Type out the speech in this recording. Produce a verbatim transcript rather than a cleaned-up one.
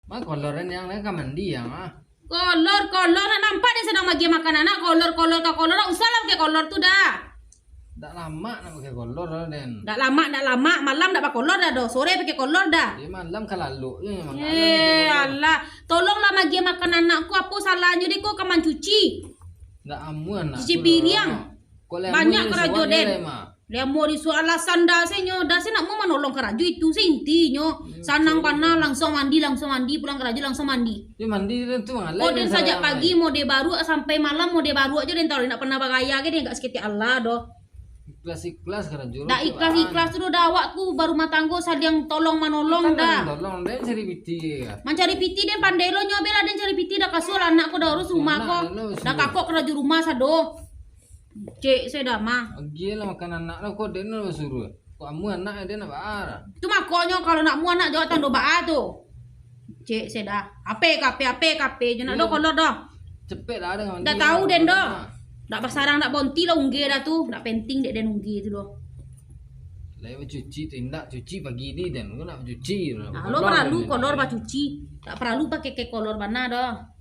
Ma kolor den, yang lain ka mandi yang ah. Kolor, kolor, nak nampak den sadang maagiah makan anak, kolor, kolor ka kolor, dak usah lah pakai kolor tu dah. Dak lamak nak pakai kolor lah den. Dak lamak, dak lamak, malam dak bakolor dah doh, sore pakai kolor dah. Di malam ka lalok je makan. Eh, alah, tolonglah maagiah makan anak ko, apo salahnyo deh ko ka mancuci? Dak amuah nak. Cuci piriang. Banyak karajo den. Lai amuah disuruah alasan dah se nyo, dah se nak mau manolong karajo itu se intinyo. Sanang bana, langsuang mandi, langsuang mandi, pulang karajo langsuang mandi. Yo mandi tu mangalai. Oh, den sajak pagi mode baruak sampai malam mode baruak jo den, tau nak pernah bagaya ge den, gak saketek alah doh. Ikhlas-ikhlas karajo. Dak ikhlas-ikhlas tu doh dah, awak tu barumah tanggo saliang tolong manolong dah. Tolong den cari piti. Mancari piti den pandai lo nyo, bela den cari piti dah kasual anak ko dah urus rumah ko. Dah kakok karajo rumah sado. Cek se dah mah. Agiah lah makan anak lah, kok den lah basuruah. Kok amuah anak den nak baa. Tu makonyo kalau nak amuah anak jawab tando baa tu. Cek se dah. Ape kape, ape kape je nak doh kolor doh. Cepek lah dengan. Dah tahu den doh. Nak basarang nak bonti lah ungge dah tu. Nak penting dek den ungge tu doh. Lai bacuci tu indak, cuci pagi ni den. Kau nak bacuci. Nah, lo paralu kolor bacuci. Tak paralu pakai ke kolor bana doh.